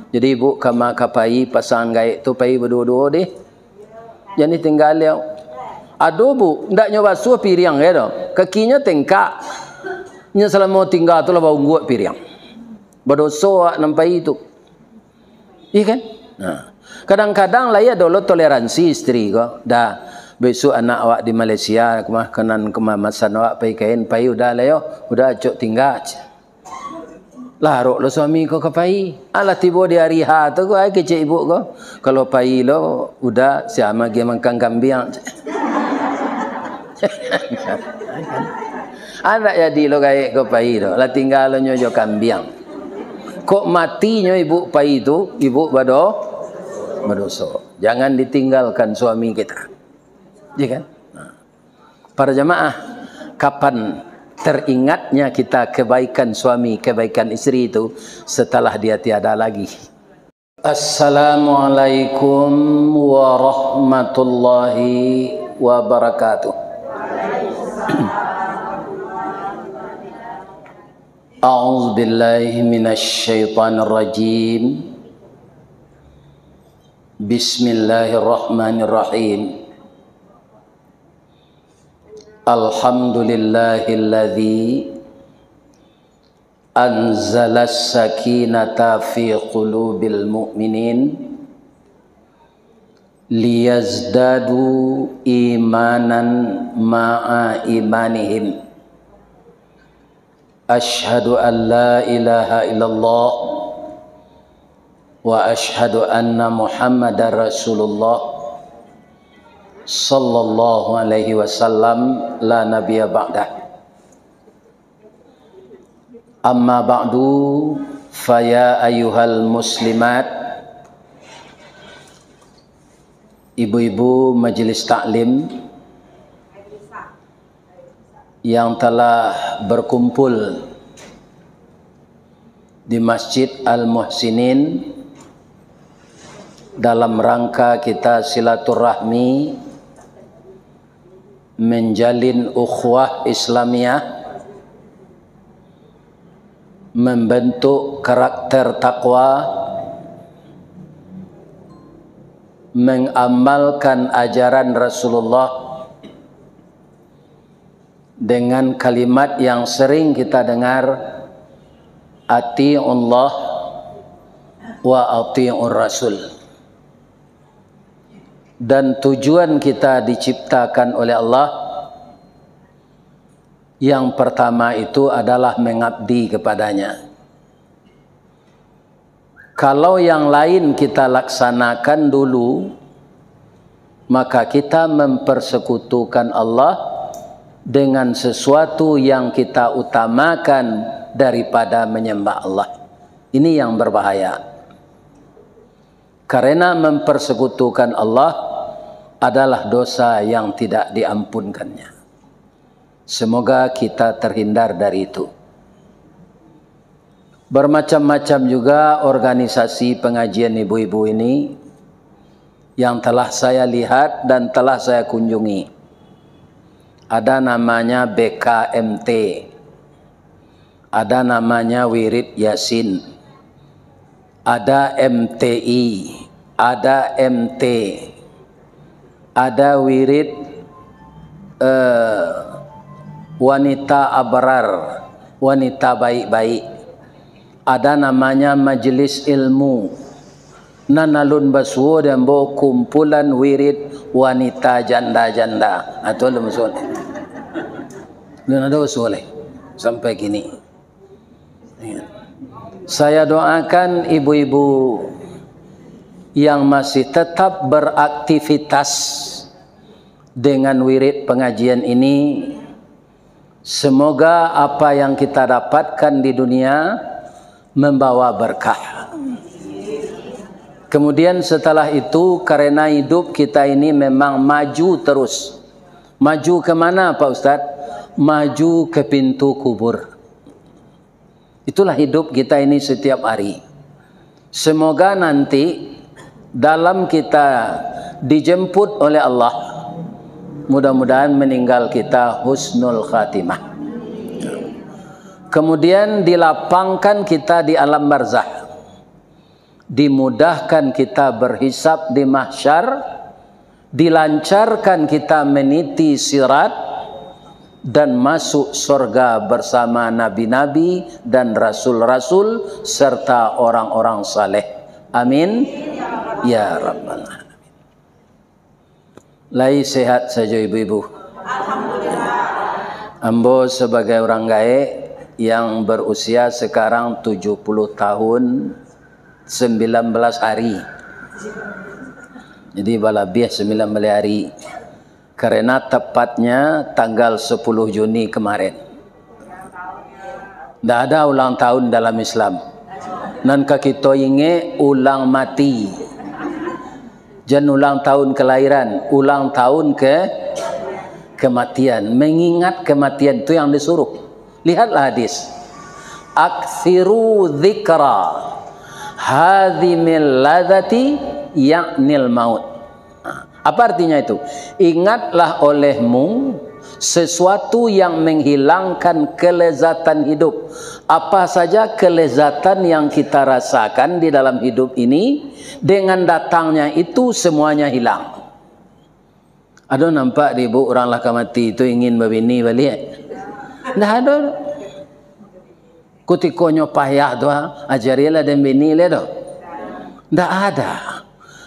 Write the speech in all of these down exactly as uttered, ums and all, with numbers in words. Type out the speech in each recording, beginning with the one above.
Jadi, Buk, kama ka pai pasang gaek tu, pai baduo-duo deh. Jan ditinggal liau. Ado, Buk, ndak nyo basuah piriang, yo doh. Kakinyo tengkak. Nyo salamo tingga tu lah baungguak piriang. Badoso awak nan pai tu. Iya kan? Nah. Kadang-kadang lai ado lo toleransi isteri ko. Dah, besok anak awak di Malaysia, kemah, kanan kemamasan awak pai kain, pai udah lah yo. Udah acok tingga. Larok lo suami ko ka pai. Alah tibo di ari H tu ko, ai kecek ibuk ko. Kalau pai lo, udah, sia magi makan kambiang. Anak jadi lo gaek ko pai tu. Lah tingga lo nyo jo kambiang. Kok matinyo ibuk pai tu, ibuk bado-, badoso. Jangan ditinggalkan suami kita. Iya kan? Nah. Para jamaah, kapan teringatnya kita kebaikan suami, kebaikan isteri itu setelah dia tiada lagi? Assalamualaikum warahmatullahi wabarakatuh. A'udzubillahi minasyaitonirrajim. Bismillahirrahmanirrahim. Alhamdulillahilladzi anzalas sakinata fi qulubil mu'minin liyazdadu imanan ma'a imanihim. Asyhadu an la ilaha illallah wa asyhadu anna Muhammadar Rasulullah sallallahu alaihi wasallam la nabiyya ba'dah. Amma ba'du, faya ayyuhal muslimat, ibu-ibu majelis taklim yang telah berkumpul di Masjid Al-Muhsinin dalam rangka kita silaturahmi, menjalin ukhuwah Islamiyah, membentuk karakter takwa, mengamalkan ajaran Rasulullah dengan kalimat yang sering kita dengar, "Ati'ullah wa ati'ur Rasul." Dan tujuan kita diciptakan oleh Allah, yang pertama itu adalah mengabdi kepada-Nya. Kalau yang lain kita laksanakan dulu, maka kita mempersekutukan Allah dengan sesuatu yang kita utamakan daripada menyembah Allah. Ini yang berbahaya. Karena mempersekutukan Allah adalah dosa yang tidak diampunkan-Nya. Semoga kita terhindar dari itu. Bermacam-macam juga organisasi pengajian ibu-ibu ini yang telah saya lihat dan telah saya kunjungi. Ada namanya B K M T, ada namanya Wirid Yasin, ada M T I, ada M T, ada wirid, eh, wanita abrar, wanita baik-baik. Ada namanya majelis ilmu. Nan alun basuo di ambo kumpulan wirid wanita janda-janda. Ah, tu alun basuo lai. Alun ado basuo lai sampai kini. Saya doakan ibu-ibu yang masih tetap beraktivitas dengan wirid pengajian ini, semoga apa yang kita dapatkan di dunia membawa berkah. Kemudian setelah itu, karena hidup kita ini memang maju terus. Maju ke mana, Pak Ustadz? Maju ke pintu kubur. Itulah hidup kita ini setiap hari. Semoga nanti dalam kita dijemput oleh Allah, mudah-mudahan meninggal kita husnul khatimah. Kemudian dilapangkan kita di alam barzah. dimudahkan kita berhisab di mahsyar, dilancarkan kita meniti sirat, dan masuk sorga bersama nabi-nabi dan rasul-rasul serta orang-orang saleh. Amin, ya rabbal alamin. Lai sehat sajo ibu-ibu? Ambo sebagai urang gaek yang berusia sekarang tujuh puluh tahun, sembilan belas hari. Jadi, balabiah sembilan belas hari. Karena tepatnya tanggal sepuluh Juni kemarin. Ndak ada ulang tahun dalam Islam. Nan ka kito ingek, ulang mati. Jan ulang tahun kelahiran, ulang tahun ke kematian. Mengingat kematian tu yang disuruh. Lihatlah hadis. "Aktsiru dzikra hadzimil ladzati," yaknil maut. Apa artinya itu? "Ingatlah olehmu sesuatu yang menghilangkan kelezatan hidup." Apa saja kelezatan yang kita rasakan di dalam hidup ini, dengan datangnya itu semuanya hilang. Ado nampak di ibu urang lah ka mati tu ingin babini baliak? Ndak ado. Kutikonyo payah tu, ha, ajarilah den bini lai doh. Ndak ada.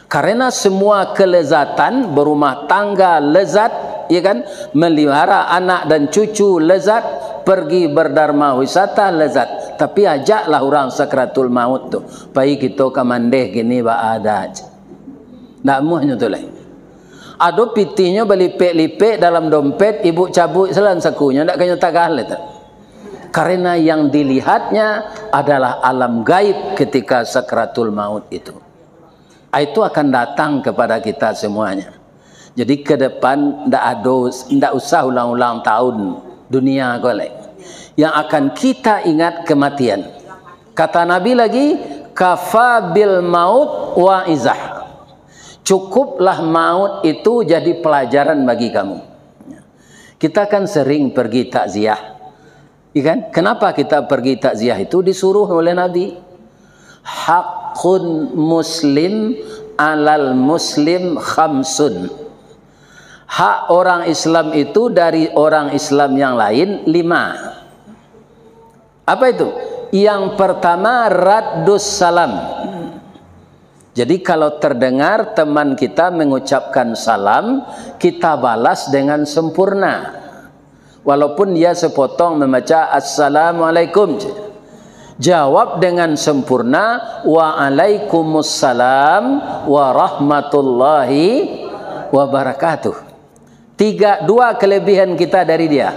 Karena semua kelezatan, berumah tangga lezat, ya kan, melihara anak dan cucu lezat, pergi berdarma wisata lezat. Tapi ajaklah urang sakaratul maut tu, pai kito ka mandeh kini baa aja. Ndak amuahnyo tu lai. Ado pitihnyo balipek-lipek dalam dompet, ibu cabuik salan sakunyo, ndak kanyo tagah lai tu. Karena yang dilihatnya adalah alam gaib ketika sakaratul maut itu. Itu akan datang kepada kita semuanya. Jadi, ke depan ndak ado, ndak usah ulang-ulang tahun dunia ko lai. Yang akan kita ingat kematian. Kata Nabi lagi, "Kafa bil maut wa'izah." Cukuplah maut itu jadi pelajaran bagi kamu. Kita kan sering pergi takziah. Ya kan? Kenapa kita pergi takziah itu disuruh oleh Nabi? "Hakun muslim alal muslim khamsun." Hak orang Islam itu dari orang Islam yang lain lima. Apa itu? Yang pertama, raddus salam. Jadi, kalau terdengar teman kita mengucapkan salam, kita balas dengan sempurna. Walaupun dia sepotong membaca, "Assalamualaikum," jawab dengan sempurna, "Waalaikumussalam warahmatullahi wabarakatuh." Tiga, dua kelebihan kita dari dia.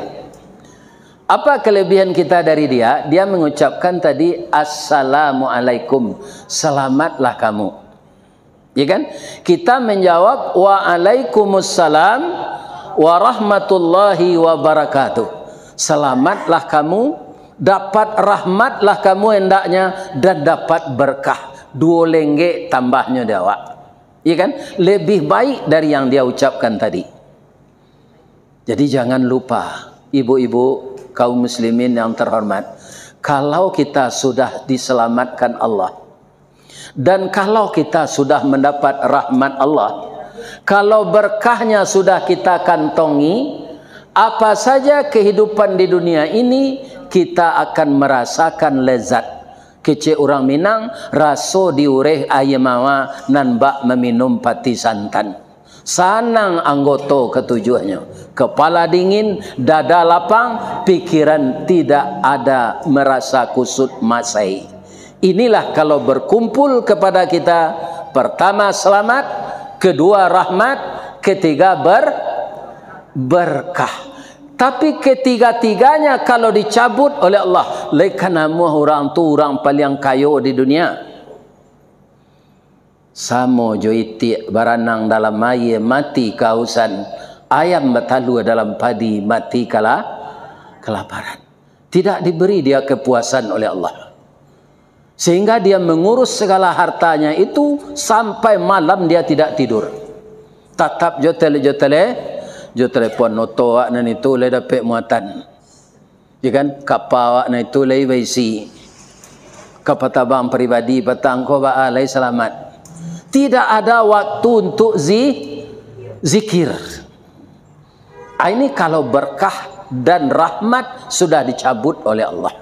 Apa kelebihan kita dari dia? Dia mengucapkan tadi, "Assalamualaikum, selamatlah kamu." Ya kan? Kita menjawab, "Waalaikumussalam warahmatullahi wabarakatuh." Selamatlah kamu, dapat rahmatlah kamu hendaknya, dan dapat berkah. Duo lenggek tambahnyo di awak. Ya kan? Lebih baik dari yang dia ucapkan tadi. Jadi, jangan lupa, ibu-ibu, kaum muslimin yang terhormat, kalau kita sudah diselamatkan Allah, dan kalau kita sudah mendapat rahmat Allah, kalau berkahnya sudah kita kantongi, apa saja kehidupan di dunia ini, kita akan merasakan lezat. Kecek urang Minang, raso diureh aia mawa nan bak maminum pati santan. Sanang anggoto katujuahnyo. Kepala dingin, dada lapang, pikiran tidak ada merasa kusut masai. Inilah kalau berkumpul kepada kita, pertama selamat, kedua rahmat, ketiga ber-, berkah. Tapi ketiga-tiganya kalau dicabut oleh Allah, lai ka namuah urang tu urang paliang kayo di dunia. Samo jo itiak baranang dalam aia mati kahausan, ayam batalua dalam padi mati kala-, kalaparan. Tidak diberi dia kepuasan oleh Allah. Sehingga dia mengurus segala hartanya itu sampai malam dia tidak tidur. Tatap jo tele-, jo tele-, jo telepon, oto awak nan itu lai dapek muatan. Ya kan? Kapa awak nan itu lai baisi. Ka patabang pribadi patang ko baa lai salamat. Tidak ada waktu untuk zi-, zikir. Ah, ini kalau berkah dan rahmat sudah dicabut oleh Allah.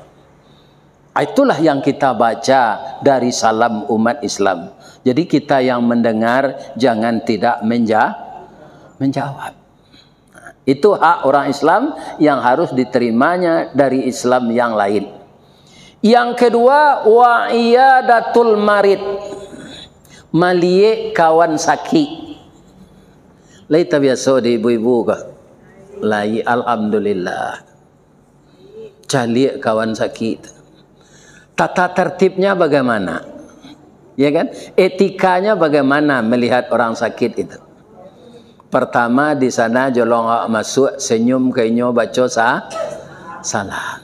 Ah, itulah yang kita baca dari salam umat Islam. Jadi kita yang mendengar jangan tidak menja-, menjawab. Itu hak orang Islam yang harus diterimanya dari Islam yang lain. Yang kedua, wa iyadatul marid. Maliek kawan sakik. Lai tabiaso di ibu-ibu ka? Lai, alhamdulillah. Caliak kawan sakik tu. Tata tertibnya bagaimana? Ya kan? Etikanya bagaimana melihat orang sakit itu? Pertama, di sana jolong awak masuak, senyum ka inyo, baco sa-, salam.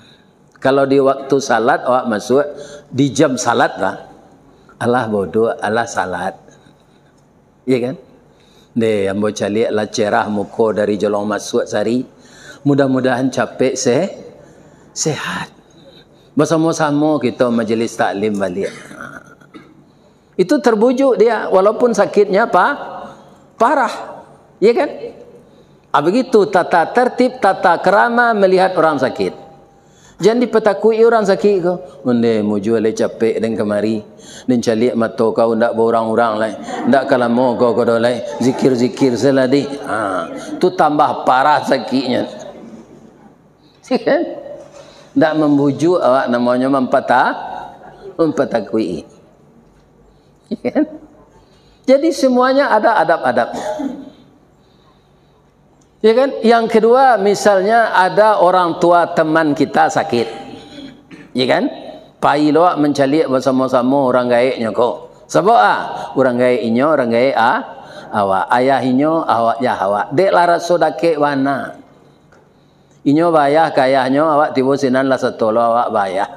Kalau di waktu salat awak masuak, di jam salat lah. Alah bodoh, alah salat. Iya kan? Deh, ambo caliak lah cerah muko dari jolong masuak sari. Mudah-mudahan capek se-, sehat. Basamo-samo kito majelis taklim baliak. Itu terbujuk dia, walaupun sakitnya pa-, parah. Iya kan? Ah, begitu tata tertib, tata krama melihat orang sakit. Jan dipatakuik-i urang sakik ko. Ondeh, mujua lai capek den kamari. Den caliak mato kau ndak baurang-urang lai. Ndak ka lamo kau ko doh lai. Zikir-zikir se lah dih. Ha, tu tambah parah sakiknyo. Kan? Ndak mambujuk awak, namonyo mampata-, mampatakuik-i. Kan? Jadi semuanya ada adab-adabnya. Ya kan? Yang kedua, misalnya ada orang tua teman kita sakit. Ya kan? Pai lo awak mancaliak basamo-samo urang gaeknyo ko. Sabab ah, urang gaek inyo, urang gaek ah, awak. Ayah inyo, awak, ayah awak. Dek lah raso dakek bana. Inyo baayah ka ayahnyo, awak tibo sinan lah sato lo awak baayah.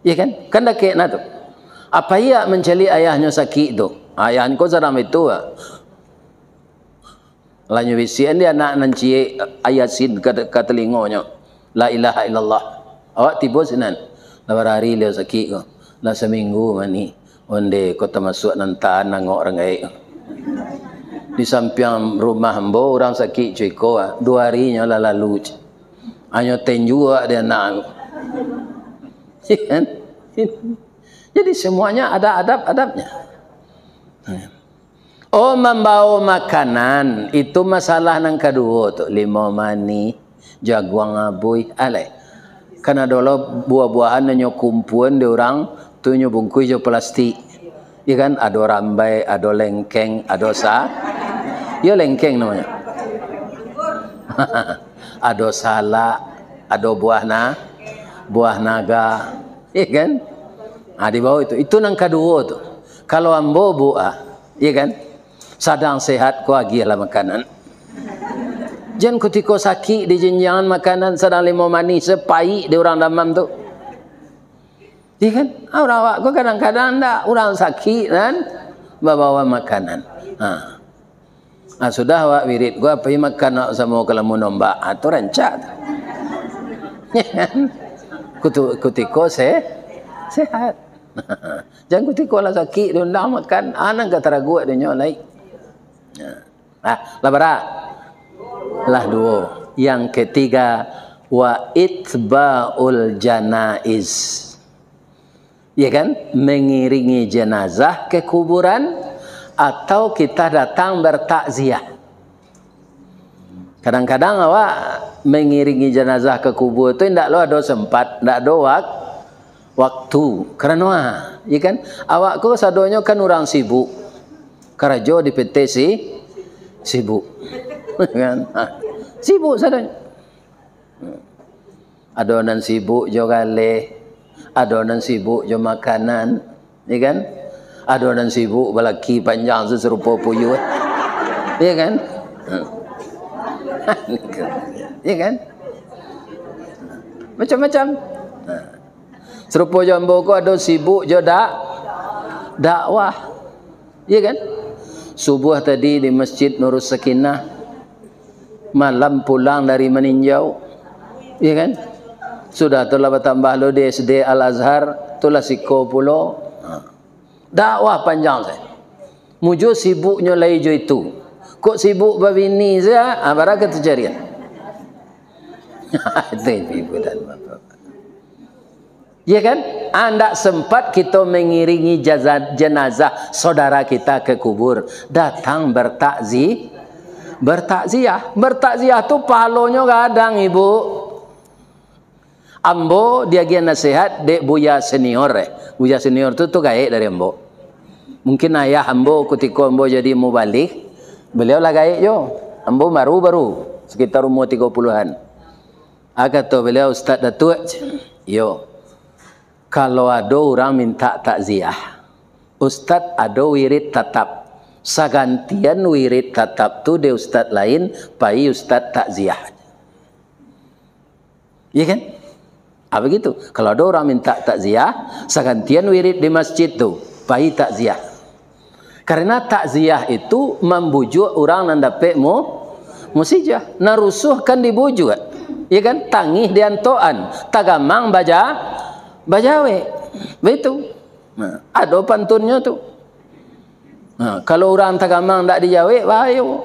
Ya kan? Kan dakek nah tu. Apo iya mancaliak ayahnyo sakik tu? Ayahnyo ko sadang itu, ah. Lah nyo bisiakan dek anak nan ciek Yasin ka, ka talingonyo. La ilaha illallah. Awak tibo sinan. Lah barari liau sakik ko. Lah saminggu mani. Ondeh, ko tamasuak nan tahan angok urang gaek. Di sampiang rumah ambo, urang sakik co iko, ah. Duo hari nyo lah lalu, cik. Hanyo tenjuak di anak. Iya kan? Jadi semuanya ada adab-adabnya. Oh, mambawo makanan, itu masalah nan kaduo tu. Limau manih, jaguang abuih, alai. Kan ado lo buah-buahan nan nyo kumpuan di urang, tu nyo bungkuih jo plastik. Iya kan? Ado rambai, ado lengkeng, ado sa-, iyo lengkeng namonyo. Ado salak, ado buah na-, buah naga. Iya kan? Ha, dibawo itu. Itu nan kaduo tu. Kalau ambo, Bu, ah, iya kan? Sadang sehat ko agiahlah makanan. Jan kutiko sakik dijinjangan makanan, sadang limau manih se paik di urang damam tu. Iya kan? Ah, urang awak ko kadang-kadang ndak, urang sakik nan babawa makanan. Ha. Ah, sudah awak wirid ko, pai makan awak samo kalamun ombak. Ah, tu rancak tu. Iya kan? Kutu-, kutiko se-, sehat. Jan kutiko lah sakik diundang makan, ah, nan ka taraguak dinyo lai. Nah. Ah, lah bara? Lah duo. Yang ketiga, wa itba'ul janaiz. Ya kan? Mengiringi jenazah ke kuburan atau kita datang bertakziah. Kadang-kadang awak mengiringi jenazah ke kubur tu indak lo ado sempat, indak ado wak-, waktu. Karano, ah, ya kan? Awak ko sadonyo kan urang sibuk. Karajo di P T si-, sibuk. Kan? Ha. Sibuk sadonyo. Ado nan sibuk jo galeh, ado nan sibuk jo makanan, ya kan? Ado nan sibuk balaki panjang sarupo puyuh. Ya kan? Ha. Ya kan? Macam-macam. Ha. Sarupo jo ambo ko ado sibuk jo dak-, dakwah. Iya kan? Subuah tadi di Masjid Nurus Sakinah. Malam pulang dari Maninjau. Iya kan? Sudah tu lah batambah lo di S D Al Azhar. tu lah siko pulo. Ha. Dakwah panjang se. Mujua sibuknyo lai jo itu. Kok sibuk babini sajo, ha, bara ka tacarian. Itu ibu dan bapak. Ya kan? Andak sempat kita mengiringi jaza-, jenazah saudara kita ke kubur. Datang bertakzi-, bertakziah. Bertakziah tu pahalonyo gadang, Ibu. Ambo diagiah nasihat dek Buya Senior, eh. Buya Senior tu, tu gaek dari ambo. Mungkin ayah ambo kutiko ambo jadi mubalig, beliau lah gaek jo. Ambo baru-baru, sekitar umur tigo puluhan. Ah, kato beliau, "Ustaz Datuak," "Iyo." "Kalau ado urang mintak takziah, Ustaz ado wirid tatap. Sagantian wirid tatap tu dek ustaz lain, pai ustaz takziah." Iya kan? Ah, begitu. Kalau ado urang mintak takziah, sagantian wirid di masjid tu, pai takziah. Karena takziah itu mambujuak urang nan dapek mu-, musijah. Nan rusuah kan dibujuak. Iya kan? Tangih di antokan, tagamang baja-, bajawek. Begitu. Nah, ado pantunnyo tu. Nah, kalau urang tagamang ndak dijawek, bahayo.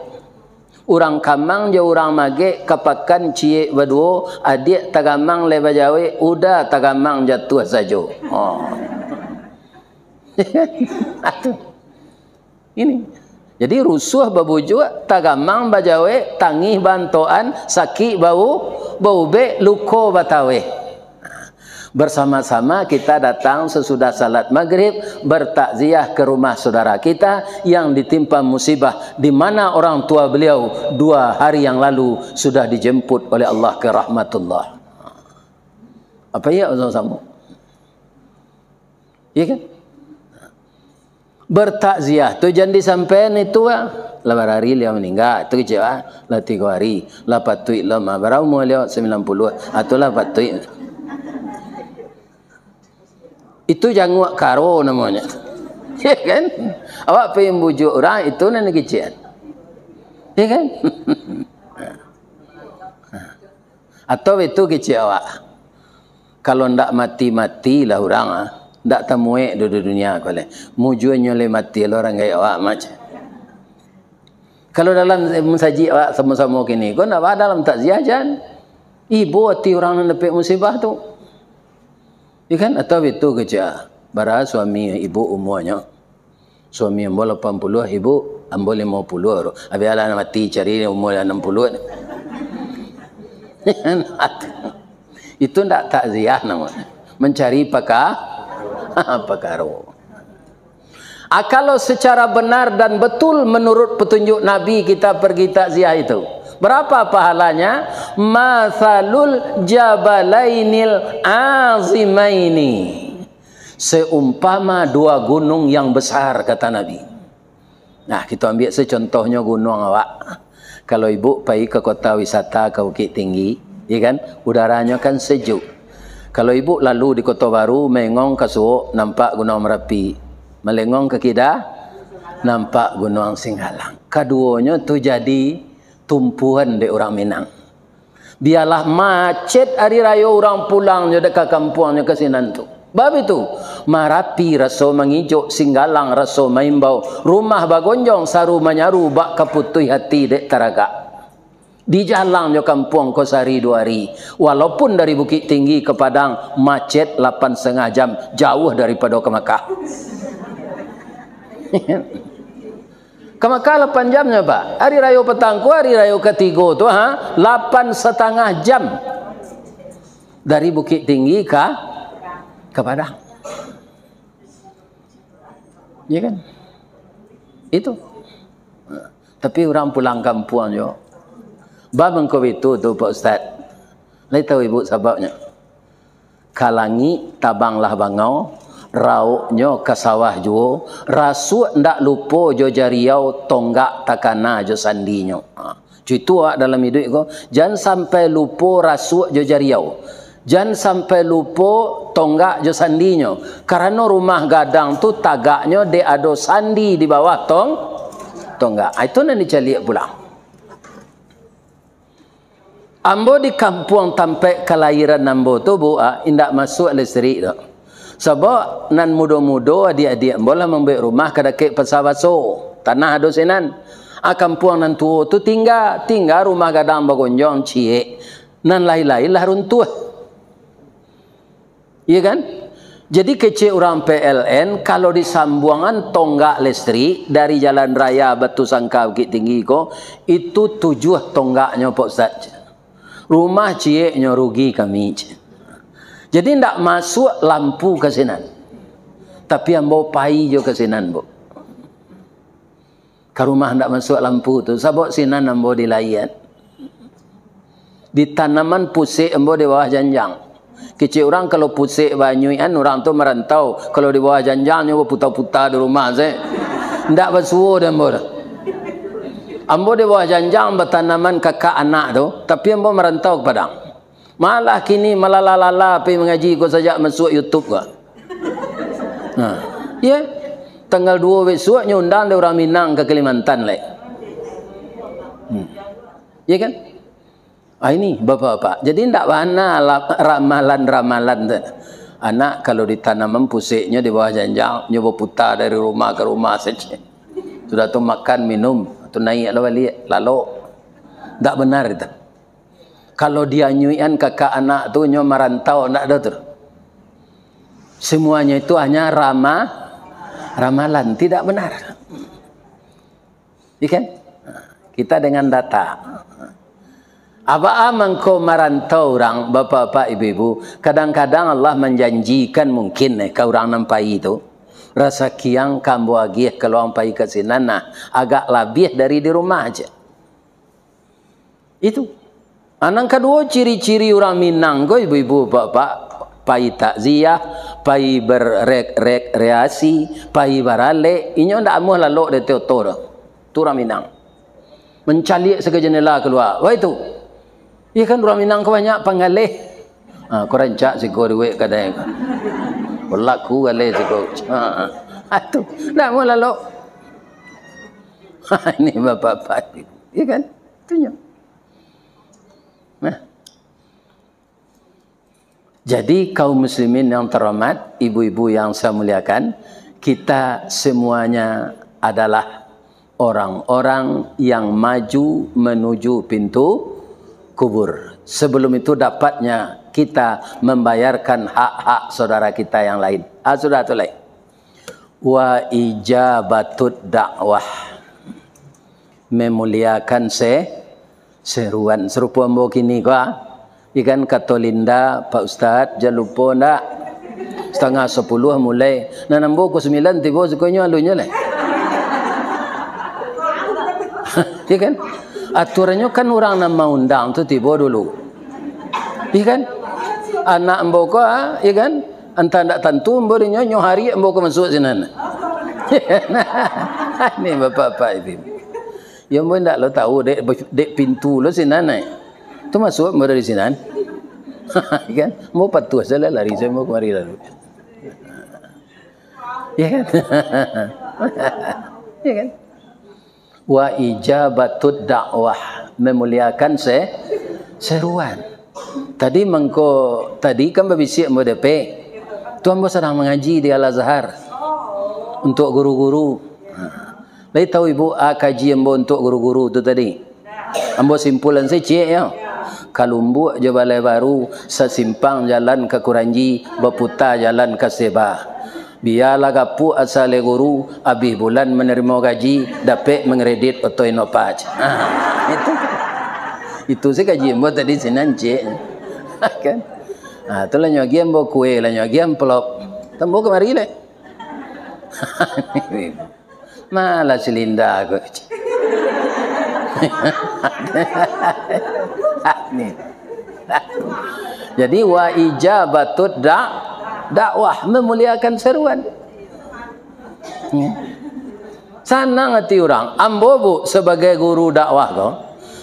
Urang kamang jo urang magek ka pakan ciek baduo, adiak tagamang lai bajawek, uda tagamang jatuah sajo. Oh. Ini. Jadi rusuah babujuak, tagamang bajawek, tangih baantokan, sakik bau-, baubek, luko bataweh. Bersama-sama kita datang sesudah salat maghrib, bertakziah ke rumah saudara kita yang ditimpa musibah, di mana orang tua beliau dua hari yang lalu sudah dijemput oleh Allah ke rahmatullah. Apa iya sama-sama? Iya kan? Bertakziah tu jan disampaian itu, ah. Lah barari liau maningga, tu kecek, ah. Lah tigo hari, lah patuik lo mah. Bara umua liau? Sambilan puluah. Ah, tu lah patuik. Itu janguak karo namonyo. Ya kan? Awak pai bujuak urang, itu nan kecek. Ya kan? Atau itu kecek awak. Kalau ndak mati-mati lah urang, ah, ndak tamuek doh di dunia ko leh. Mujuanyo leh mati lo urang gaek awak, mac. Kalau dalam musajik awak samo-samo kini ko, ndak ba dalam takziah jan. Ibo ati urang nan dapek musibah tu. Ya kan? Atau itu kecek, bara suami ibu umuanyo? Suami ambo lapan puluah, ibu ambo limo puluah. Abialah mati, cari umur anam puluah. Itu ndak takziah namonyo. Mencari paka-, pakaro. Ah, kalau secara benar dan betul menurut petunjuk Nabi kita pergi takziah itu, berapa pahalanya? Masalul jabalainil azimaini. Seumpama dua gunung yang besar, kata Nabi. Nah, kita ambil secontohnyo gunung awak. Kalau ibu pai ke kota wisata, ke Bukittinggi, ya kan? Udaranyo kan sejuk. Kalau ibu lalu di Kota Baru, maengong ka suok, nampak Gunuang Merapi. Malengong ka kida, nampak Gunuang Singgalang. Kaduonyo tu jadi tumpuan dek urang Minang. Bialah macet ari rayo urang pulangnyo dek ka kampuangnyo ka sinan tu. Bab itu, Marapi raso mangijok, Singgalang raso maimbau, rumah bagonjong saru manyaru bak kaputuih hati dek taragak. Dijalangnyo kampuang ko sahari duo hari, walaupun dari Bukittinggi ka Padang macet lapan satangah jam, jauah daripado ka Makah. Ka Makah lapan jamnyo, Pak. Hari rayo patang ko, hari rayo katigo tu, ha, lapan satangah jam dari Bukittinggi ka, ka Padang. Ya kan? Itu. Tapi urang pulang kampuang juo. Baa mangko baitu tu, Pak Ustaz? Lai tahu ibu sababnyo? Ka langik tabanglah bangau, rauknyo ka sawah juo, rasuak ndak lupo jo jariau, tonggak takana jo sandinyo. Ha, cuitu awak dalam iduik ko, jan sampai lupo rasuak jo jariau, jan sampai lupo tonggak jo sandinyo, karano rumah gadang tu tagaknyo dek ado sandi di bawah tong-, tonggak. Ha, itu nan dicaliak pulang. Ambo di kampuang tampek kalahiran ambo tu, Bu, ah, indak masuak listrik tu. Sabab nan mudo-mudo, adiak-adiak ambo lah mambuek rumah ka dakek Pasa Baso. Tanah ado sinan. A, kampuang nan tuo tu tingga, tingga rumah gadang bagonjong ciek. Nan lain-lain lah runtuah. Iya kan? Jadi kecek urang P L N, kalau disambuangan tonggak listrik dari Jalan Raya Batusangka Bukittinggi ko, itu tujuah tonggaknyo, Pak Ustaz. Rumah cieknyo rugi kami, cek. Jadi ndak masuak lampu ka sinan. Tapi ambo pai jo ka sinan, Bu. Ka rumah ndak masuak lampu tu, sabab sinan ambo dilaian. Ditanaman pusek ambo di bawah janjang. Kecek urang kalau pusek banyuikan, urang tu marantau. Kalau di bawah janjang, nyo baputa-puta di rumah se. Ndak basuo dek ambo tu. Ambo di bawah janjang batanaman kakak anak tu, tapi ambo marantau ka Padang. Malah kini malala-lala pai mangaji ko sajak masuak YouTube ko. Nah, iya. Tanggal duo bisuak nyo undang dek urang Minang ka Kalimantan lai. Hmm. Iya kan? Ah, ini, Bapak-bapak. Jadi, ndak bana la-, ramalan-ramalan tu. Anak kalau ditanaman puseknyo di bawah janjang, nyo baputa dari rumah ka rumah sajo. Sudah tu makan, minum, tu naiak lah baliak, lalok. Ndak benar itu. Kalau dianyuikan kakak anak tu, nyo marantau, ndak ado tu. Semuanya itu hanya rama-, ramalan, tidak benar. Iya kan? Kita dengan data. Baa mangko marantau urang, bapak-bapak, ibu-ibu, kadang-kadang Allah manjanjikan mungkin, eh, ka urang nan pai tu, rasakiang ka ambo agiah kalau ang pai ka sinan, nah, agak labiah dari di rumah aja. Itu. Ah, nan kaduo, ciri-ciri urang Minang ko, ibu-ibu, bapak-bapak, pai takziah, pai berrek-, rekreasi, pai baralek, inyo ndak amuah lalok di ateh oto doh. Tu urang Minang. Mancaliak sajo jandela kalua. Wah itu. Iya kan, urang Minang ko banyak panggaleh. Ha, ko rancak siko duit kadai ko. Balaku galeh siko. Ha, ha. Ah, tu. Ndak amuah lalok. Ha, ini bapak-bapak. Iya kan? Tunjuk. Nah. Jadi, kaum muslimin yang terhormat, ibu-ibu yang saya muliakan, kita semuanya adalah orang-orang yang maju menuju pintu kubur. Sebelum itu, dapatnya kita membayarkan hak-hak saudara kita yang lain. Ah, sudah tu lai. Wa ijabatut dakwah. Memuliakan se-, seruan. Sarupo ambo kini ko, ah. Ikan kato Linda, "Pak Ustaz, jan lupo ndak? Satangah sapuluah mulai." Nan ambo pukua sambilan tibo, sukonyo alunnyo lai. Iya kan? Aturannyo kan urang nan maundang tu tibo dulu. Iya kan? Anak ambo ko, ah, iya kan? Antah ndak tantu ambo dinyo, nyo hari ambo ko masuak sinan. Ni bapak-bapak itu. Ya, ambo ndak lo tahu, dek, dek pintu lo sinan, eh. Tu masuak ambo dari sinan. Iya kan? Ambo patuah salah lari, saya ambo kamari lalu. Iya kan? Iya kan? Wa ijabatud dakwah, memuliakan se-, seruan. Tadi mangko, tadi kan babisiak ambo D P. Tu ambo sadang mangaji di Al-Azhar. Untuk guru-guru. Ha. Lai tahu ibu, a, kaji ambo untuk guru-guru tu tadi? Ambo simpulan se ciek yo. Kalumbuak jo Balai Baru, sasimpang jalan ka Kuranji, baputa jalan ka Seba. Bialah gapuak asa lai guru, abih bulan manarimo gaji, dapek mangkredit oto Innova. Ha, itu. Itu se kaji ambo tadi sinan ciek. Kan? Ha, tu lah nyo agiah ambo kue, lah nyo agiah amplop. Tu ambo kamari lai. Malah si Linda ko. Ni. Jadi, wa ijabatud da-, dakwah, memuliakan seruan. Ya. Sanang ati urang. Ambo, Bu, sabagai guru dakwah ko,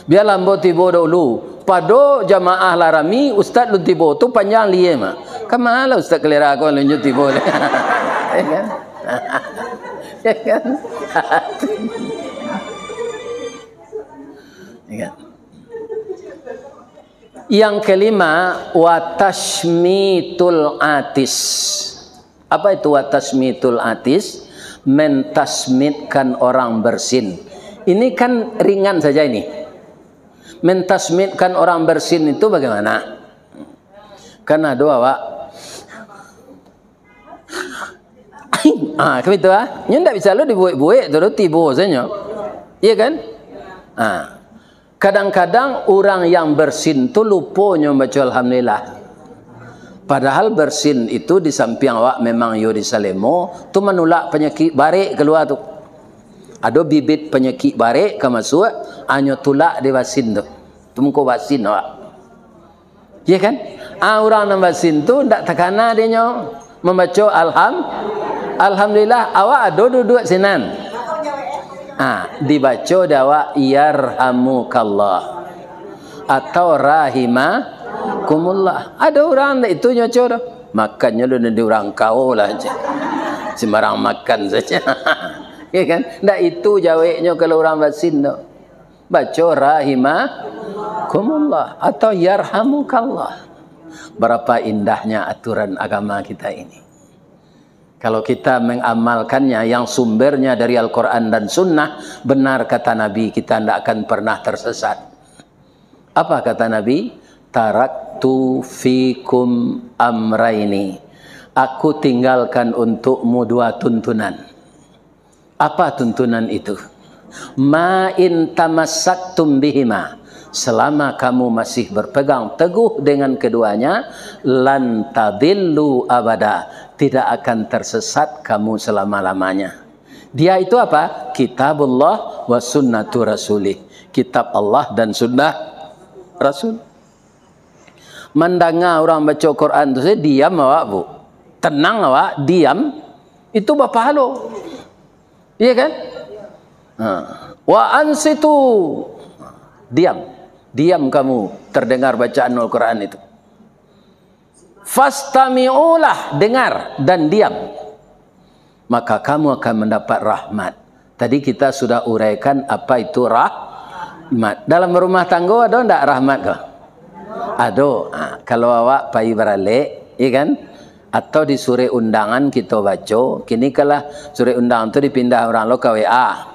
bialah ambo tibo dahulu. Pado jamaah lah rami, ustaz lun tibo tu panjang lieh mah. Ka ma lah ustaz kalera ko lunyo tibo. Ya kan? Ya kan? Ya kan? Yang kelima, wa tashmitul atis. Apa itu watasmitul atis? Mentasmitkan orang bersin. Ini kan ringan saja ini. Mentasmitkan orang bersin itu bagaimana? Kan ado awak. Ah, kan itu ah. Nyo ndak bisa lo dibuek-buek tu, tibo sajo. Iya kan? Ah. Kadang-kadang urang yang bersin tu lupo nyo baco alhamdulillah. Padahal bersin itu di sampiang awak memang iyo disalemo, tu manulak panyakik barek kalua tu. Ado bibit panyakik barek ka masuak, hanyo tulak di basin tu. Tu mangko basin awak. Iya kan? Ah, urang nan basin tu ndak takana dek nyo mambaco alham-, alhamdulillah, awak ado duduak sinan. Ah, dibaco dek awak yarhamukallah atau rahimakumullah. Ado urang ndak itu nyo baco doh. Makannyo lu di urang kau lah je. Sembarang makan saja. Iya kan? Ndak itu jaweknyo kalau urang basin tu. Baco rahimakumullah atau yarhamukallah. Berapa indahnya aturan agama kita ini. Kalau kita mengamalkannya yang sumbernya dari Al-Quran dan Sunnah, benar kata Nabi, kita ndak akan pernah tersesat. Apa kata Nabi? "Taraktu fikum amraini." Aku tinggalkan untukmu dua tuntunan. Apa tuntunan itu? "Ma in tamassaktum bihima." Selama kamu masih berpegang teguh dengan keduanya, "lan tadillu abada." Tidak akan tersesat kamu selama-lamanya. Dia itu apa? Kitabullah wa sunnatu rasulih. Kitab Allah dan sunnah Rasul. Mandanga urang baco Quran tu sajo, diam awak, Bu. Tenang awak, diam. Itu bapahalo. Iya kan? Ha. "Wa ansitu." Diam. Diam kamu terdengar bacaan Al-Quran itu. "Fastami'ulah," dengar dan diam. Maka kamu akan mendapat rahmat. Tadi kita sudah uraikan apa itu rahmat. Dalam rumah tanggo ado ndak rahmat ko? Ado. Ha, kalau awak pai baralek, iya kan? Atau di surek undangan kito baco, kini kalah surek undangan tu dipindah urang lo ka W A,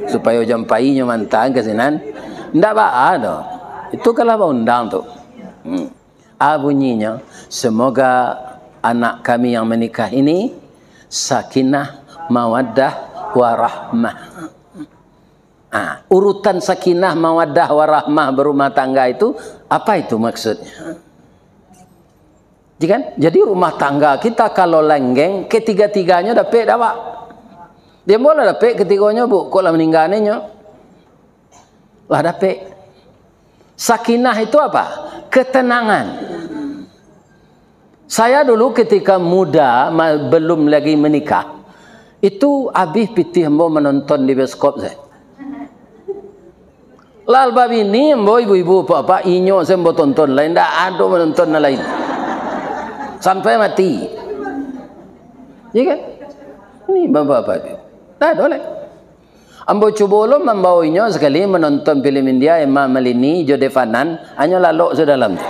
supayo jam pai nyo mantang ka sinan. Ndak baa doh. Itu kalah baundang tu. Hmm. A bunyinyo, semoga anak kami yang menikah ini sakinah, mawaddah, warahmah. Ah, urutan sakinah, mawaddah, warahmah berumah tangga itu, apa itu maksudnya? Ya kan? Jadi rumah tangga kita kalau langgeng, ketiga-tiganyo dapek dak, Pak? Dia mula dapek ketigonyo, Bu, kok lah meninggal ninyo? Lah dapek. Sakinah itu apa? Ketenangan. Saya dulu ketika muda, ma-, belum lagi menikah, itu abih pitih ambo menonton di bioskop sajo. Lah babini ambo, ibu-ibu, bapak-bapak, inyo sajo ambo tonton, lain ndak ado menonton nan lain. Sampai mati. Iya kan? Ini bapak-bapak tu. Ndak ado lai. Ambo cubo lo mambawa inyo sakali manonton film India, Hema Malini jo Dev Anand, hanyo lalok sudah dalam tu.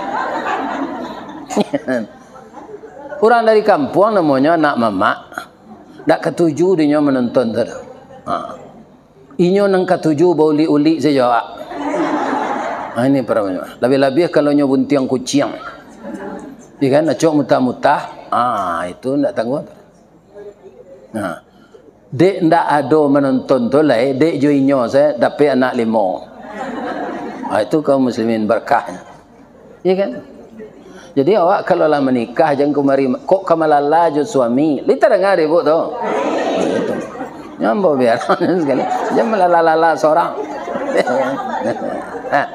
Urang dari kampuang namonyo anak mamak, dak katuju dinyo manonton tu. Ha. Inyo nan katuju baulik-ulik sajo, Wak. Ha, ini paramanyo. Labiah-labiah kalau nyo buntiang kuciang. Iya kan, acok mutah-mutah. Ha, itu ndak tangguang. Nah, dek ndak ado manonton tu lai, dek jo inyo sajo dapek anak limo. Ah, itu kaum muslimin berkahnya. Iya kan? Jadi awak kalau lah menikah, jangan kumari, kok ka malala jo suami. Lai tadanga dek ibu tu. Nah, itu. Nyo ambo biar sakali. Jangan malala-lala sorang. Nah,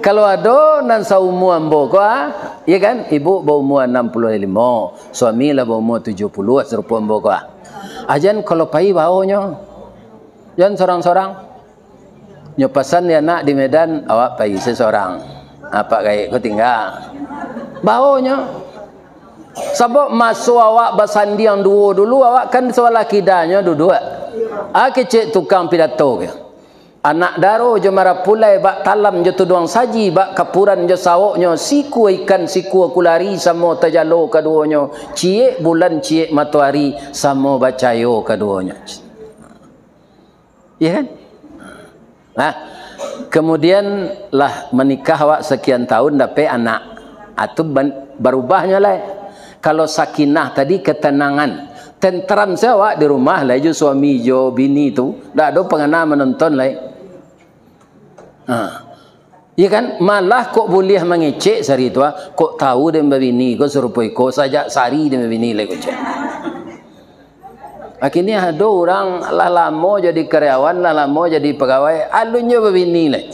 kalau ado nan saumua ambo ko, ah, iya kan? Ibu baumua anam puluah limo. Suami lah baumua tujuah puluah sarupo ambo ko, ah. Ajan kalau pai bao nyo. Jan sorang-sorang. Nyo pasan di anak di Medan, awak pai se sorang. Apak gaek ko tingga. Bao nyo. Sabab maso awak basandiang duo dulu, awak kan sabalah kidanyo duduak. Ah, kecek tukang pidato ke. Anak daro jo marapulai, bak talam jo tuduang saji, bak kapuran jo sawoknyo, sikua ikan, sikua kulari, samo tajalo kaduonyo, ciek bulan, ciek matoari, samo bacayo kaduonyo. Iya kan? Nah, kemudian lah manikah awak sakian tahun, dapek anak. Ah, tu ban-, barubahnyo lai. Kalau sakinah tadi, ketenangan. Tenteram se awak di rumah lai jo suami, jo bini tu. Ndak ado pangana manonton lai. Ha. Iya kan? Malah kok buliah mangecek sari tu, ah. Kok tahu den babini ko sarupo iko, sajak sari den babini lai ko, cek. Akhirnyo ado urang lah lamo jadi karyawan, lah lamo jadi pagawai, alun nyo babini lai.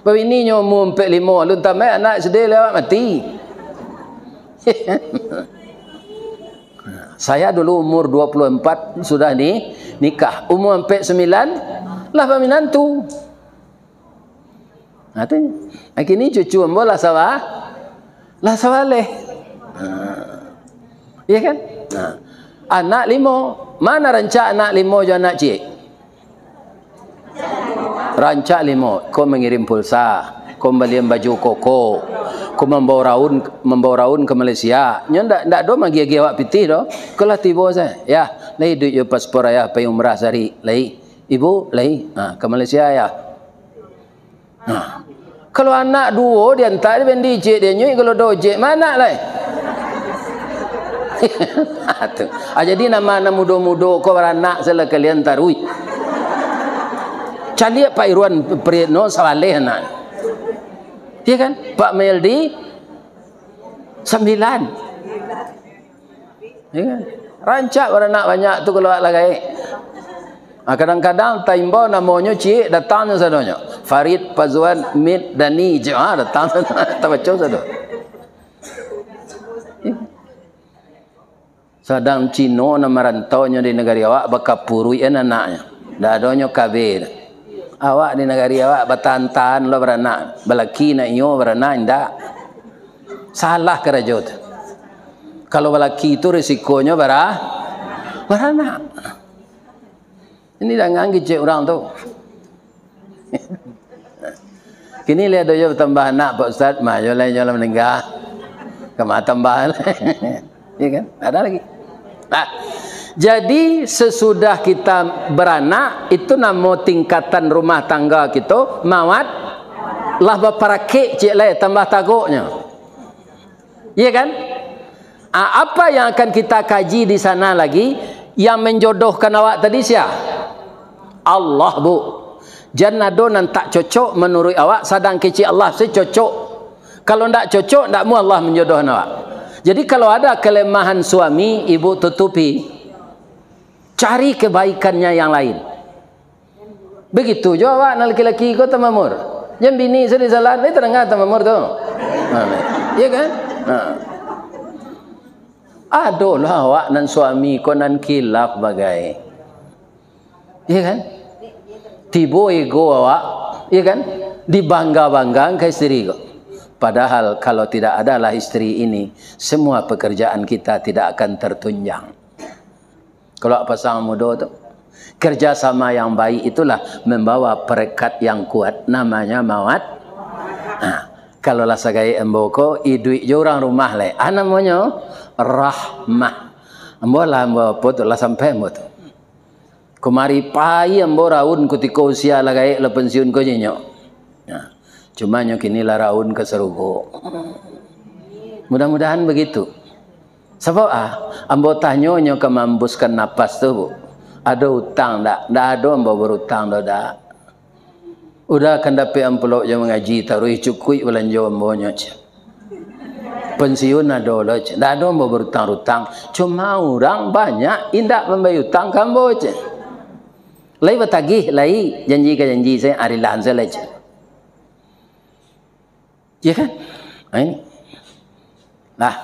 Babini nyo umua ampek limo, alun tamaik anak S D lai awak mati. Saya dulu umur dua puluh empat sudah ni nikah, umur ampek sembilan lah baminantu. Nah, tu. Kini cucu ambo lah sawa-, lah sabaleh. Ha. Iya kan? Ha. Anak limo. Mana rancak anak limo jo anak ciek? Rancak limo. Ko mangirim pulsa, ko mambalian baju koko, ko mambawa raun, mambawa raun ka Malaysia. Nyo ndak, ndak do magiah-giah awak pitih do. Ko lah tibo sajo. Yah, lai duit jo paspor ayah pai umrah sari, lai. Ibu, lai. Ha, ka Malaysia, yah. Nah, kalau anak duo diantak di bendi ciek, dia nyuik kalau dojek, ma anak lai? Tu. Ah, jadi nama anak mudo-mudo ko baranak salah kalian taruih. Caliak Pak Irwan Priyatno sabaleh anak. Iya kan? Pak Meldi sambilan. Ya kan? Rancak baranak banyak tu kalau awak lah gaek. Ah, kadang-kadang taimbau namonyo ciek, datang nyo sadonyo. Farid, Pazuan, Mit, Dani, je, ah, datang sadonyo. Tabaco sado. Sadang Cino nan marantaunyo di nagari awak, bakapuruikan anaknyo. Ndak adonyo kabeh tu. Awak di nagari awak batahan-tahan lo baranak. Balaki nak iyo, baranak indak. Salah karajo tu. Kalau balaki tu risikonyo bara-, baranak. Ini jangan kicik urang tu. Kini liek ado jo batambah anak, Pak Ustaz, mah, yo lah, yo lah maningga. Kama tambah lah. Ya kan? Ada lagi. Nah, jadi sesudah kita baranak, itu namo tingkatan rumah tangga kito mawat, lah baparakik ciek lai, tambah tagoknyo. Iya kan? Ah, apa yang akan kita kaji di sana lagi? Yang menjodohkan awak tadi sia? Allah, Bu. Jan ado nan tak cocok manuruik awak, sadang kecek Allah se cocok. Kalau ndak cocok, ndak mu Allah menjodohkan awak. Jadi, kalau ada kelemahan suami, ibu tutupi. Cari kebaikannya yang lain. Begitu jo awak nan laki-laki ko, Tamamur. Jan bini se disalah, lai tadanga Tamamur tu. Ha, iya kan? Ha. Adolah awak nan suami ko nan kilaf bagai. Iya kan? Tibo ego awak, iya kan? Dibangga-banggakan ka isteri ko. Padahal kalau tidak adalah isteri ini, semua pekerjaan kita tidak akan tertunjang. Kalau pasangan mudo tu, kerjasama yang baik itulah membawa perekat yang kuat, namanya mawat. Nah, kalau lah sagaek ambo ko, iduik jo urang rumah lai. Ah, namonyo rahmah. Ambo lah, ambo apo tu, lah sampai ambo tu. Kumari pai ambo raun kutiko usia lah gaek lah pensiun ko je nyo. Nah, cuma nyo kini lah raun ka sarugo. Mudah-mudahan begitu. Sabab, ah, ambo tanyo nyo ka maambuskan napas tu, Bu. Ado utang ndak? Ndak ado ambo barutang doh, dak. Udah kan dapek amplop jo mangaji taruih, cukuik balanjo ambo nyo, ceh. Pensiun ado lo, ceh. Ndak ado ambo barutang-rutang. Cuma urang banyak indak mambayia utang ka ambo, ceh. Lai batagih, lai janji ka janji, saya arilahan saya lai, ceh. Ya kan? Nah, ini. Nah,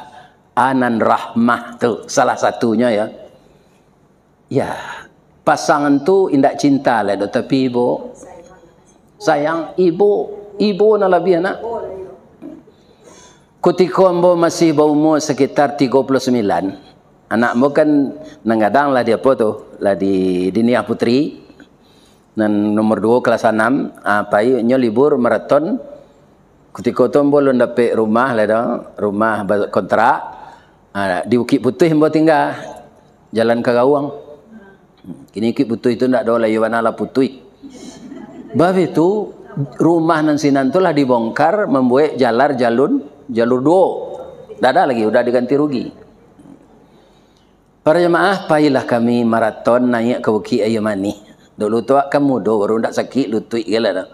anan rahmah tu salah satunyo, ya. Ya, pasangan tu indak cinta lai doh, tapi ibu sayang, ibu, ibu nan labiah nak. Kutiko ambo masih baumua sekitar tigo puluh sembilan, anak ambo kan nan gadang lah di apo tu, lah di Diniah Putri. Nan nomor duo kelas anam, ah, pai nyo libur maraton. Kutiko tu ambo alun dapek rumah lai doh, rumah ba-, kontrak. Ah, di Bukik Putuih ambo tingga, jalan ka Gawang. Kini Bukik Putuih tu ndak ado lai, iyo bana lah putuih. Bah itu, rumah nan sinan tu lah dibongkar, mambuek jalan jalun, jalur duo. Ndak ada lagi, udah diganti rugi. Para jamaah, pailah kami maraton naiak ka Bukik Aia Manih. Dulu tu kan mudo, baru ndak sakik lutuik gala tu.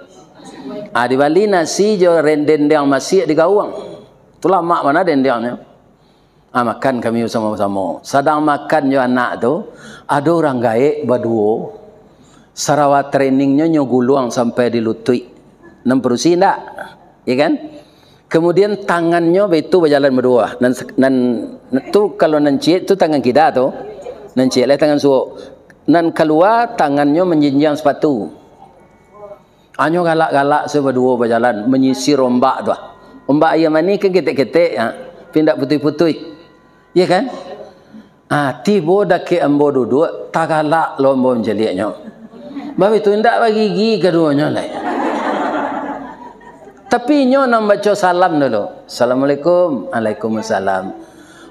Ah, dibali nasi jo ren-, dendiang masiak di Gawang. Tu lamak bana dendiangnyo. Ah, makan kami basamo-samo. Sadang makan jo anak tu, ado urang gaek baduo. Sarawa treningnyo nyo guluang sampai di lutuik. Nan padusi ndak? Ya kan? Kemudian tangannyo baitu bajalan baduo. Nan, nan tu kalau nan ciek tu tangan kida tu. Nan ciek lai tangan suok. Nan kalua tangannyo manjinjiang sapatu. Hanyo galak-galak se baduo bajalan manyisir ombak tu. Ombak Aia Manih kan ketek-ketek, ha. Tapi indak putuih-putuih. Iya kan? Ah, tibo dakek ambo duduak, tagalak lo ambo mancaliaknyo. Bab itu indak bagigi kaduonyo lai. Tapi inyo nan baco salam dulu. "Assalamualaikum." "Waalaikumsalam."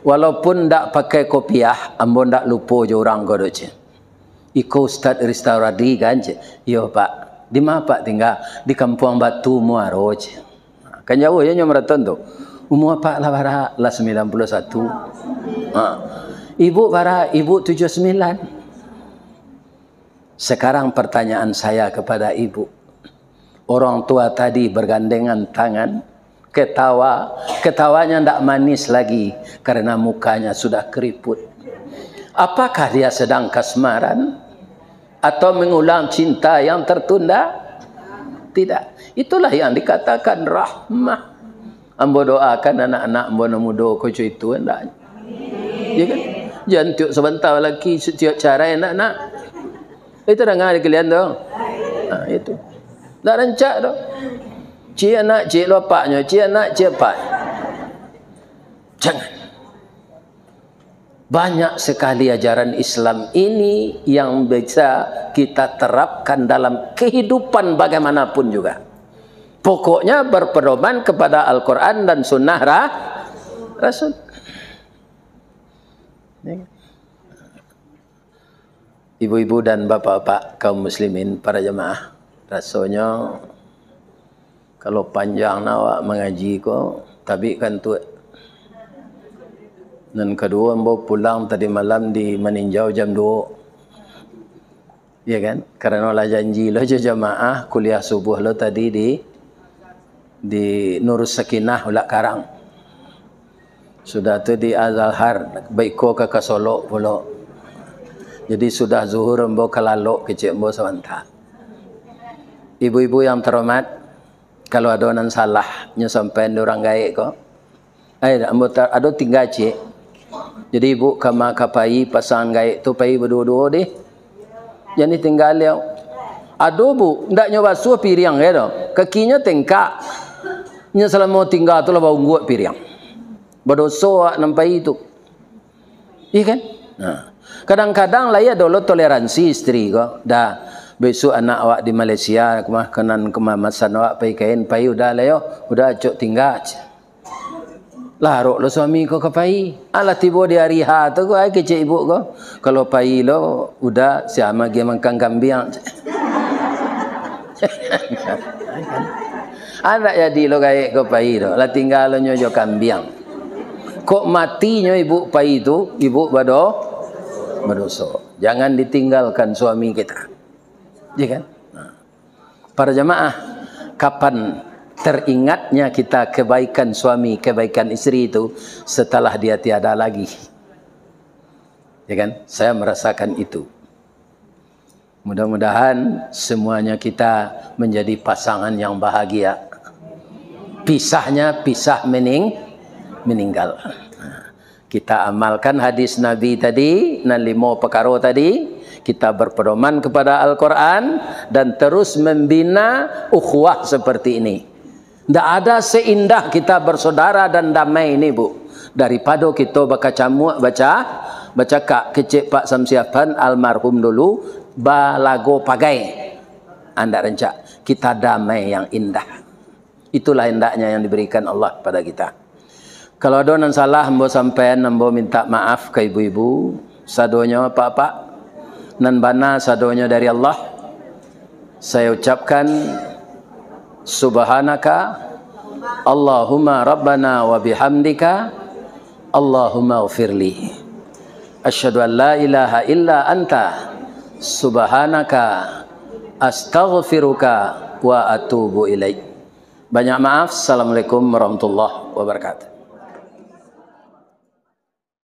Walaupun ndak pakai kopiah, ambo ndak lupo jo urang ko doh, ceh. "Iko Ustaz Ristawardi kan, ceh?" "Iyo, Pak." "Di ma Apak tingga?" "Di Kampuang Batu Muaro, ceh." Kan jauah yo nyo maraton tu. "Umua Apak lah bara?" "Lah sambilan puluah satu." Ha. "Ibu bara?" "Ibu tujuah sambilan." Sekarang pertanyaan saya kepada ibu. Orang tua tadi bergandengan tangan, ketawa, ketawanya ndak manis lagi karena mukanya sudah keriput. Apakah dia sedang kasmaran? Atau mengulang cinta yang tertunda? Tidak. Itulah yang dikatakan rahmah. Ambo doakan anak-anak ambo nan mudo ko co itu, ndak? Ya kan? Jan tiok sabanta laki, setiok carai anak-anak. Itu danga di kalian tu. Ha, itu. Ndak rancak tu. Ciek anak, ciek lo apaknyo, ciek anak, ciek apak. Jangan. Banyak sekali ajaran Islam ini yang bisa kita terapkan dalam kehidupan bagaimanapun juga. Pokoknya berpedoman kepada Al-Quran dan Sunnah Ra-, Rasul. Ibu-ibu dan bapak-bapak kaum muslimin, para jamaah, rasonyo kalau panjang nah awak mangaji ko, tabik kantuak. Nan kaduo, ambo pulang tadi malam di Maninjau jam duo. Ya kan? Karano lah janji lo jo jamaah kuliah subuh lo tadi di, di Nurus Sakinah Ulak Karang. Sudah tu di Al-Azhar, baiko ka, ka Solok pulo. Jadi sudah zuhur ambo ka lalok kecek ambo sabanta. Ibu-ibu yang terhormat, kalau ado nan salah nyo sampaian di urang gaek ko, ai, ambo ta-, ado tingga ciek. Jadi ibu kama ka pai pasangan gaek tu pai baduo-duo deh. Jan ditingga liau. Ado, Bu, ndak nyo basuah piriang e do. Kakinyo tengkak. Nyo salamo tingga tu lah baungguak piriang. Badoso awak nan pai tu. Iya kan? Nah. Kadang-kadang lah iyo dolo toleransi istri ko. Dah, besok anak awak di Malaysia, kemah kenan kemamasan awak pai kain, pai udah lah yo. Udah acok tingga. Larok lo suami ko ka pai. Alah tibo di ari ha tu ko, ai kecek ibu ko. Kalau pai lo, udah sia magi makan kambiang. Andak jadi lo gaek ko pai tu. Lah tingga lo nyo jo kambiang. Kok matinyo ibu pai tu, ibu bado-, badoso. Jangan ditinggalkan suami kita. Ya kan? Nah. Para jamaah, kapan teringatnya kita kebaikan suami, kebaikan istri itu setelah dia tiada lagi? Ya kan? Saya merasakan itu. Mudah-mudahan semuanya kita menjadi pasangan yang bahagia. Pisahnya pisah mening-, meninggal. Kita amalkan hadis Nabi tadi, nan limo pakaro tadi, kita berpedoman kepada Al-Quran, dan terus membina ukhuwah seperti ini. Ndak ada seindah kita bersaudara dan damai ini, Bu, daripado kito bakacamuak, baca-, bacakak, kecek Pak Samsiapan almarhum dulu, balago pagai. Andak rancak, kita damai yang indah. Itulah hendaknya yang diberikan Allah pada kita. Kalau ado nan salah ambo sampaian, ambo minta maaf ka ibu-ibu sadonyo, apak-apak. Nan bana sadonyo dari Allah. Saya ucapkan, Subhanaka Allahumma Rabbana wa bihamdika, Allahumma ghafirli. Asyhadu an la ilaha illa anta, subhanaka, astaghfiruka wa atubu ilaik. Banyak maaf. Assalamualaikum warahmatullahi wabarakatuh.